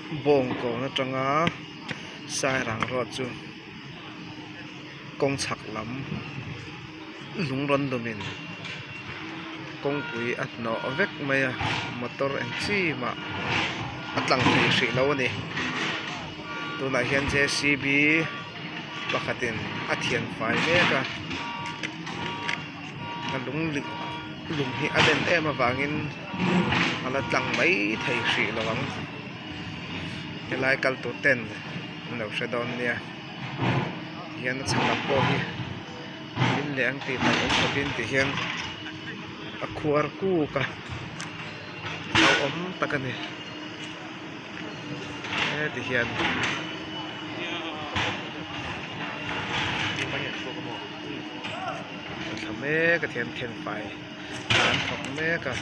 Bawngkawn atanga Sairang road chu kawng chhak lam lung rawn dawmin kawngpui a hnawh vek mai a motor eng chi mah a tlang thei hrih lo a ni tunah hian j c b pakhatin a thian fai mek a a lung lung hi a len em avangin a la tlang mai thei hrih lo ang helai kal tur ten an lo hre dawn nia tihian a chhak lam pawh hi min leh ang tih hlauhawm khawpin tihian a khuar kuk a hlauhawm tak a ni heti hian. A thla mek a thian then fai an thawk mek a.